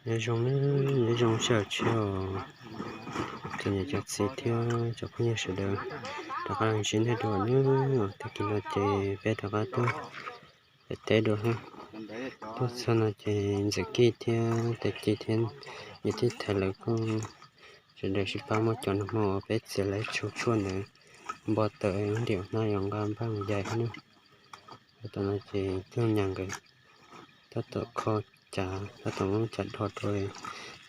Nyob zoo nawb, nyob zoo sawv daws tsoom niam tsoom txiv thiab tsoom phooj ywg sawv daws, rov qab los ntsib nej dua nawb. Tag kis no ces peb rov qab tuaj pem teb dua. Tuaj txog no ces ntxawm Kij thiab tais Ci thiab niam tij thaiv lawv kuj sawv daws sib pab muab cov nag hmo uas peb txiav lawv tshuaj tshuaj ntawd npo tawm ntim hnab yuav nqa npaj mus yais thiab na. Tam no ces tij Nyas nkawd tab tom kho cav, tab tom muab cav dho rau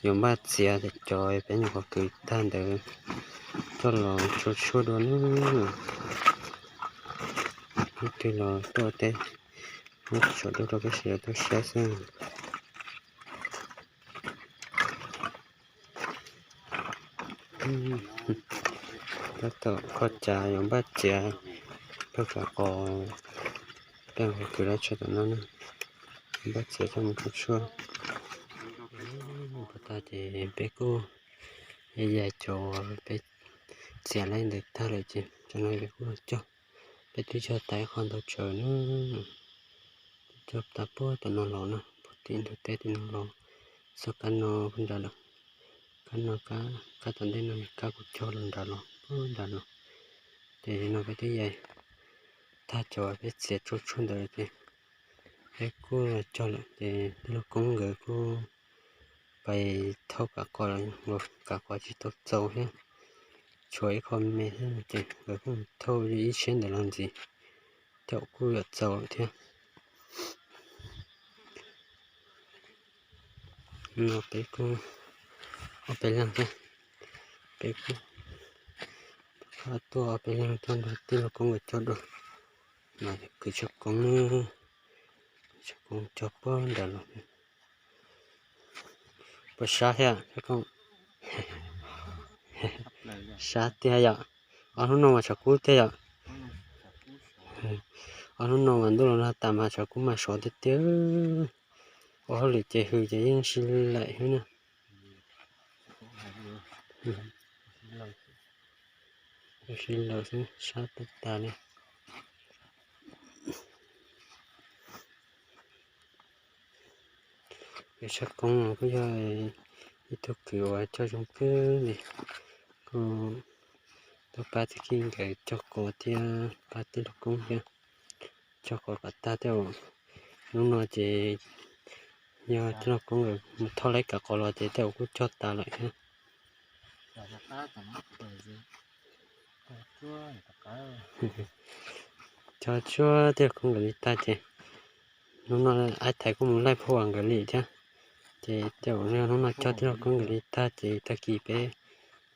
yuav npaj txiav cov peb nyuam qhuav kwv tag ntawd coj los tshuaj tshuaj dua nawb. Leej twg los tuaj teb, muab tso dua rau peb sawv daws tau saib xwb. Tab tom kho cav yuav npaj txiav pawg kav qos, peb nyuam qhuav kwv lawv tshuaj tom no na, npaj txiav coj mus tshuaj tshuaj. Pov tag ces peb kuj yais cov peb txiav lawm ntawd tag lawm ces tam no peb kuj cog, peb twb cog tas ib qho ntau tsawv na. Cog tas puag tom no los na, puag tim ntug teb tim no los, txog kab no puag nrad lawm. Kab no, kab tom ntej no, kab kuv cog los nrad los puag nrad no. Ces no peb twb yais tag cov peb txiav tshuaj tshuaj ntawd ces peb kuj cog lawm ces tij laug Koob nkawd kuj pais thauj kav qos los, kav qos tsis tau txaus thiab, tshuav ib qho me thiab ces nkawd kuj thauj ib tsheb ntawd los ntxiv, caum kuj yuav txaus lawm thiab. No peb kuj ob peb leeg thiab, peb kuj tuaj ob peb leeg tuaj nrog tij laug Koob nkawd cog dua. Mas kwv tshaj koob, tshaj koob cog puag nrad los. Puas sab thiab? Sab tiag yom. Ob hnub no mas tshav kub tiag yom. Ob hnub no mas ntuj los nag tas mas tshav kub mas sov tiag tiag. Ua hauj lwm ces hws ces yeej sib laim xwb na. Sib laim xwb, sab tag tas li. Kwv tshaj koob kuj yog ib tug kwv uas cog zoo kawg li, kuj tuaj pab txiv Kij nkawd cog qos thiab pab tij laug Koob thiab cog qos kom tag tej zaum. Hnub no ces yog tij laug Koob nkawd mus thauj lawv kav qos los ces tej zaum kuj cog tas lawm thiab. Cog tshuaj tij laug Koob nkawd li tag ces hnub no Aib Thaiv kuj mus laij phauj nkawd li thiab. Ces tej zaum hnub no cog tij laug Koob nkawd li tag ces tag kis peb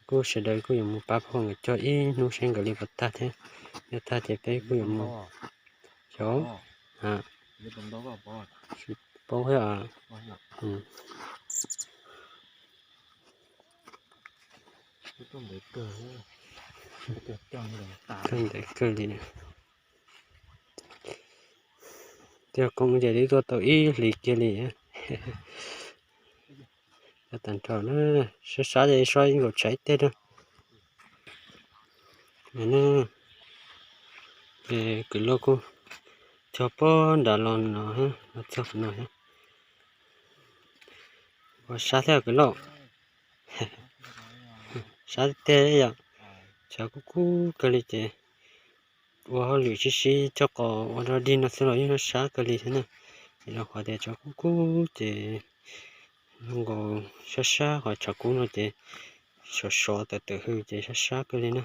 kuj sawv daws kuj yuav mus pab phauj nkawd cog ib hnub seb nkawd li puas tag thiab. Yog tag ces peb kuj yuav mus. Xyov, tsis paub thiab. Kawg ntev kawg li. Tij laug Koob ces twb tuaj tau ib hlis kiag li. Cog tag nrho na, sab sab ces so ib nkaus tshav ib teg na. Ces kwv loj kuj cog puag nram los no, los txog no. Ua sab thiab kwv loj. Sab tiag yom. Tshav kub kub kawg li ces ua hauj lwm sib sib cog qos ua dog dig no xwb los yeej sab kawg li thiab na. Ces rau qhov tias tshav kub kub ces zoo nkaus sab sab, qhov tshav kub no ces sov sov tawm tawm hws ces sab sab kawg li na.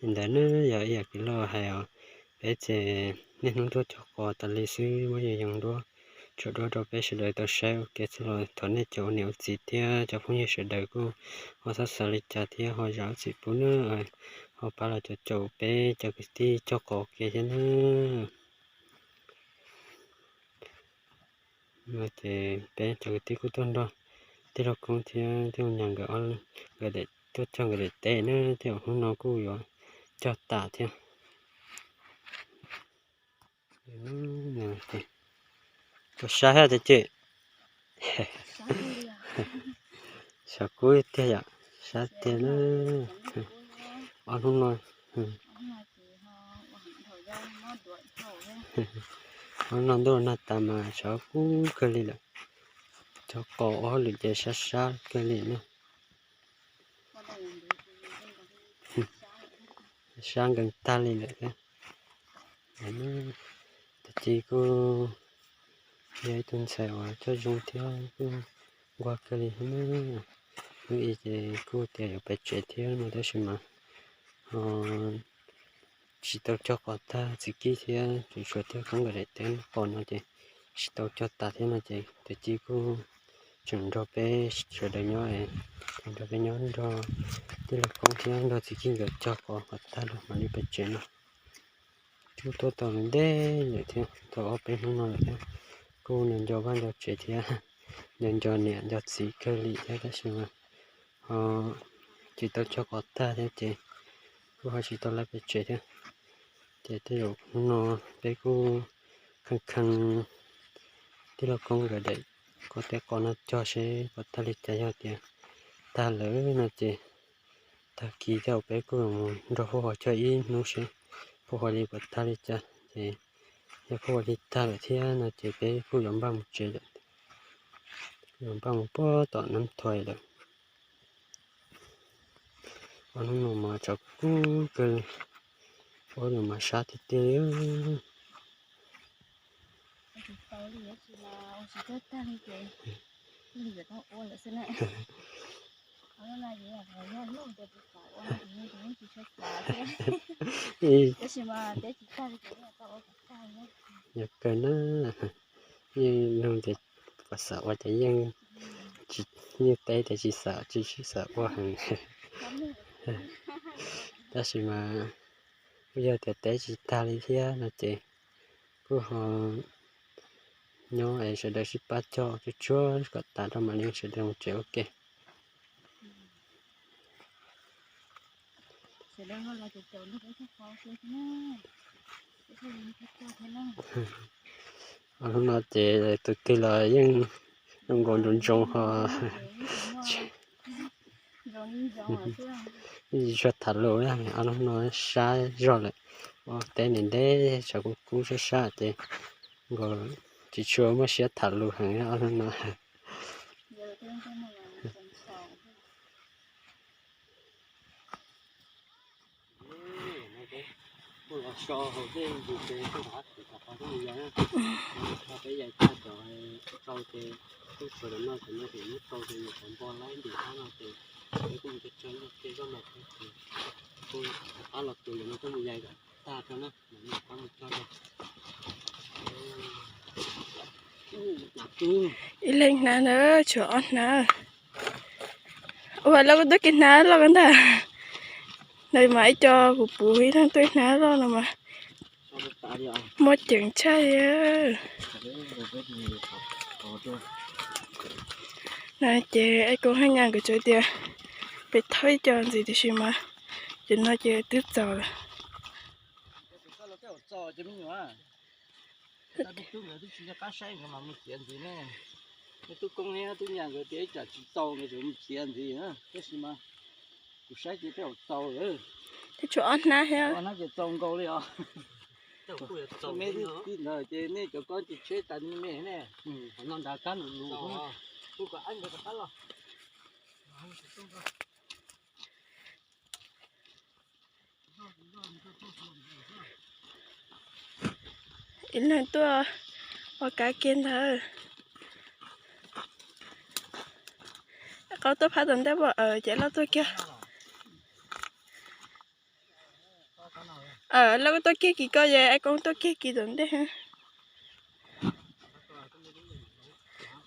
Li ntawd ne yog ib yam kwv loj hais os, peb ces niaj hnub tuaj cog qos tas li xwb muab yog yees duab, tso duab rau peb sawv daws tau saib ua ke xwb los thov nej cov ua niam ua txiv thiab cov phooj ywg sawv daws kuj ho txhob xav li cas thiab ho zam lub txim pub nawb, ho pab los caum caum peb cov kwv tij cog qos ua ke thiab nawb. Ces peb cov kwv tij kuj tuaj nrog tij laug Koob thiab tij laug Nyas nkawd, nkawd tuaj cog nkawd daim teb na, tej zaum hnub no kuj yuav cog tas thiab. Tau sab thiab tiag ces. Sab kub tiag yom, sab tiag na. Ob hnub no, ob hnub no ntuj nag tas mas sab kub kawg li lawm. Cog qos ua hauj lwm ces sab sab kawg li na. Sab nkees tag li lawm thiab. Tus txiv kuj yog ib tug ntxhais uas coj zoo thiab kuj nquag kawg li thiab na. Hnub ib ces kuj tias yuav pais tsev thiab no tab sis mas ho tsis tau cog qos tag txiv kib thiab tseem tshuav tej koob nkawd daim teb qos no ces tsis tau cog tas thiab no ces tus txiv kuj tseem nrog peb sawv daws nyob, nrog peb nyob nrog tij laug koob thiab nrog txiv kib nkawd cog qos kom tag los mam li pais tsev no. Kuj tuaj tau ntev lawm thiab, tau ob peb hnub no lawm thiab. Kuj nco nco vaj nco tsev thiab, nco nco niam nco txiv kawg li thiab tab sis mas ho tsis tau cog qos tag thiab ces kuj ho tsis tau lawv pem tsev thiab. Ces tej zaum hnub no peb kuj kheej kheej tij laug koob nkawd daim qos teb qos no cog seb puas tag li cas, yog tias tag lawm no ces tag kis tej zaum peb kuj yuav mus nrog Phauj Huas cog ib hnub seb Phauj Huas li puas tag li cas ces yog Phauj Huas li tag lawm thiab no ces peb kuj yuav npaj mus tsev lawm, yuav npaj mus puag tom Nab Thuais lawm. Ob hnub no mas tshav kub kawg, ua nws mas sab tiag tiag li. Yog kawg na, yeej nug tias puas xav ua ces yeej, yeej teb tias tsis xav, tsis tsis xav ua heev. Tab sis mas kuj yog tias teb tsis tag li thiab no ces kuj ho nyob es sawv daws sib pab cog tsuag tsuag kom tas rau mam li sawv daws mus tsev ua ke. Hnub no ces tus twg los yeej zoo nkaus ntsoov ntsoov ho tsis tshua tham lus. Ob hnub no sab zog lawm, ua teb ntev ntev tshav kub kub sab sab ces nkaus tsis tshua muaj siab tham lus heev ob hnub no. Kuj los so hauv tej ntug ces kuj rov qab kuj rov qab kuj mus yais na. Ho peb yais tag cov tsau ces kuj tshuav cov no cov no ces muab tsau ces nyuam qhuav npo laib ntim qab no ces peb kuj mus tsau tsau tej zoj no ces kuj rov qab los tus yam no kuj mus yais kom tag rau na mam li rov qab mus cog dua. Ib leeg hnav ntawd tshuav ob hnav. Ua loj koj tuaj kev hnav loj koj ntag. Ntawd mas ib co puv puv ib leeg tuaj hnav loj no mas muaj ceem tshaj li. No ces Ais Koob Haj Nyaj nkawd tseem tias peb thauj ib co ntxiv tiam sis mas cov no ces twb txaus lawm. Tub Koob thiab Tub Nyaj nkawd tias ib tsam tsis txaus nkawd tseem mus txiav ntxiv na, tab sis mas kuv saib ces tej zaum txaus lawm. Twb tshuav ob hnab thiab. Ob hnab ces txaus nkaus li os. Me tij ntawd ces nej cov kob ces tsheb tas me me ne. Qhov no nrad kab nus nus. Kuv kom ab nkawd rov qab los. Ib leeg tuaj ua kab kiag ntawd. Qaub tuaj phab tom ntej pom ces Lauj tuaj kiag. Lauj tuaj kiag kis koj ces Ais Koob tuaj kiag kis tom ntej.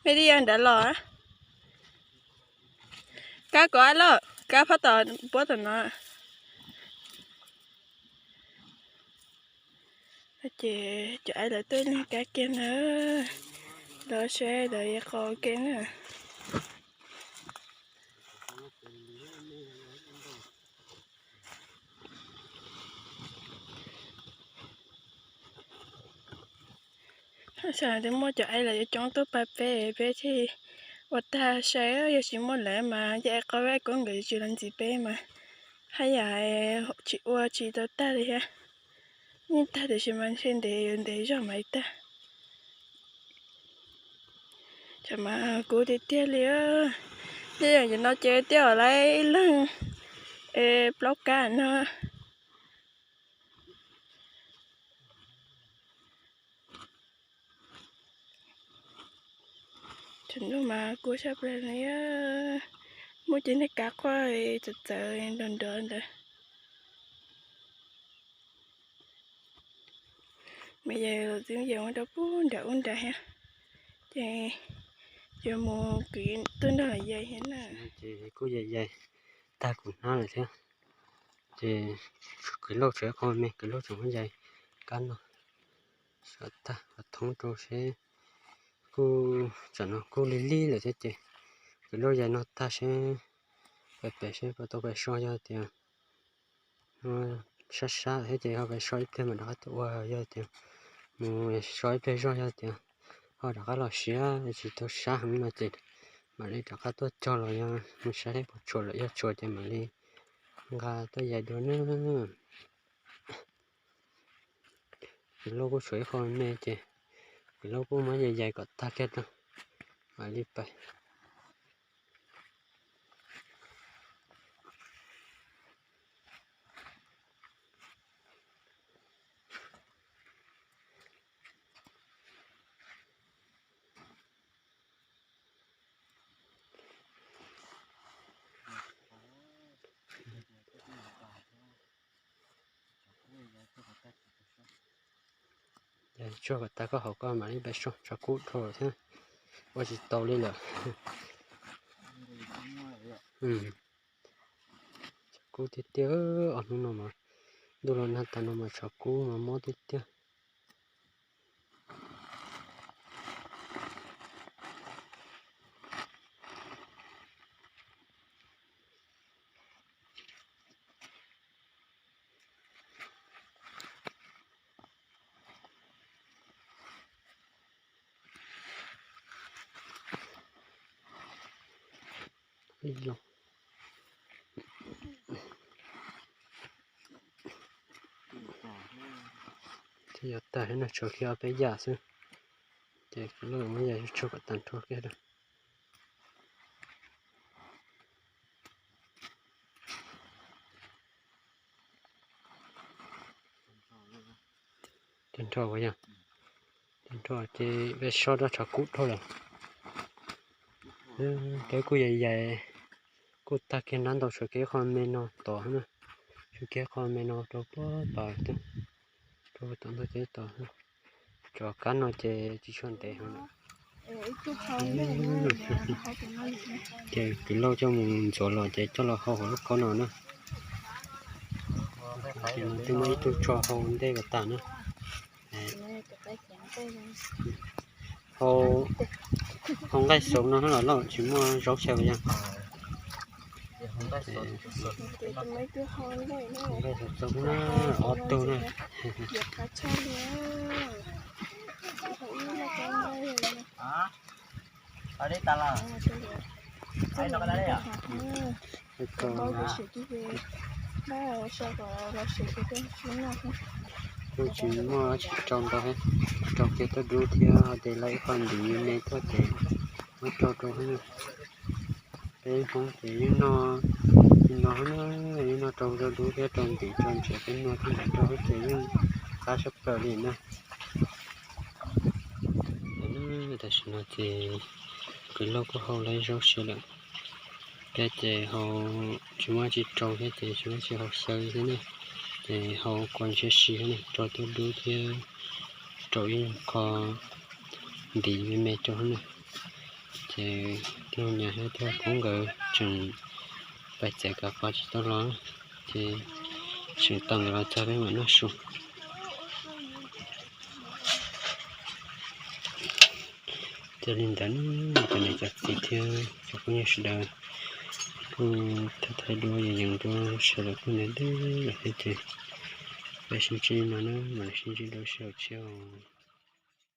Me tij yog nrad los. Kab kom ab Lauj, kab phab tom puab tom no. Ces cov aib lawv tuaj ib leeg kab kiag na. Lawv seb lawv yuav qos ua ke na. Xyov twb muaj cov aib los yuav coob tuaj pab peb, peb thiaj ua tag sai, yog tsis muaj lawv mas ces aib qab vaj koob nkawd tsis los ntxiv peb mas haj yam tsis ua tsis tau tag li thiab. Yeej tag tiam sis mas ntshe ntev yuav ntev zog mas li tag. Tsam mas kub tiag tiag li. Tej zaum no ces twb ua lawm ib leeg plaub kab no. Tsam no mas kub tshaj plaws li, muaj cov niag kab quaj txawv txawv nrov nrov ntawd. Mas yawg los twb yawg ua rau pub nram ub nrad thiab, ces yuav mus kwv tuaj nrog lawv yais thiab na. Ces kuj yais yais tag kuv hnab lawm thiab, ces kwv Lauj tseem qhov me, kwv Lauj tseem muab yais kab no, sawv tag qhov thoob rau seb, kuj tsam no kuj lig lig lawm thiab ces kwv Lauj yais no tag seb pem pem seb puas tau pais so, yog tias sab sab thiab ces ho pais so ib pliag mam rov qab tuaj ua, yog tias mus so ib pliag zog, yog tias ho rov qab los siav tsis tau sab heev no ces mam li rov qab tuaj cog los yog mus saib seb puas tshuam, lawm yog tshuam ces mam li nqa tuaj yais dua na. Kwv Lauj kuj tshuav ib qho me ces kwv Lauj kuj muab yais yais kom tag kiag rau mam li pais. Yog tsuag kom tag koj hauv koj mam li pais so, tshav kub dhau thiab, ua tsis tau li lawm. Tshav kub tiag tiag, ob hnub no mas, ntuj los nag tas no mas tshav kub mas mob tiag tiag. Thiab yuav tag thiab no, tshuav kiag ob peb yam xwb, ces kuv lub muab yais tshuaj kom tag nrho kiag rau. Tag nrho puas yog? Tag nrho ces peb so rau tshav kub dhau lawm. Peb kuj yais yais kuj tag kiag nrab ntau, tshuav kiag qho me no tod na, tshuav kiag qho me no rau puag tod, rau tom ntug teb tod. Cov kab no ces tsis tshua ntev heev. Ces kwv Lauj coj mus ntxuav los ces coj los hau hauv lub kaub no na. Ces no twb muaj ib tug tso hau ntej kom tas na. Hau, hau nqaij xauv no los loj, tsis muaj zaub xyaw yog. Nqaij xauv xauv na, ob tug na. Kuj tsis muaj dab tsi rau ntau, rau kiag tuaj dub thiab ho ces lawv ib qho ntiv me tuaj ces muab rau rau xwb. Peb Hmoob ces yeej noj li no, yeej noj rau rau dub thiab rau ntiv rau ntshiav, peb noj thiab ntiv rau ces yeej qab tshaj plaws li na. Tam sim no ces kwv Lauj kuj hau lawv zaub siav lawm. Peb ces hau tsis muaj dab tsi rau thiab ces tsis muaj dab tsi hau xyaw thiab na. Ces hau kua ntshiab si thiab na, rau tuaj dub thiab rau ib qho ntiv me me rau na. Ces tij Hauv Nyas thiab tij Hauv Kub nkawd tseem pais txev kav qos tsis tau los, ces tseem tos nkawd los txog peb mam noj su. Ces li ntawd na, cov niam cov txiv thiab cov phooj ywg sawv daws, kuj thaij thaij duab yees yees duab sawv daws kuj ntev ntev lawm thiab ces peb sib ntsib no na, mam li sib ntsib dua sij hawm tshiab os.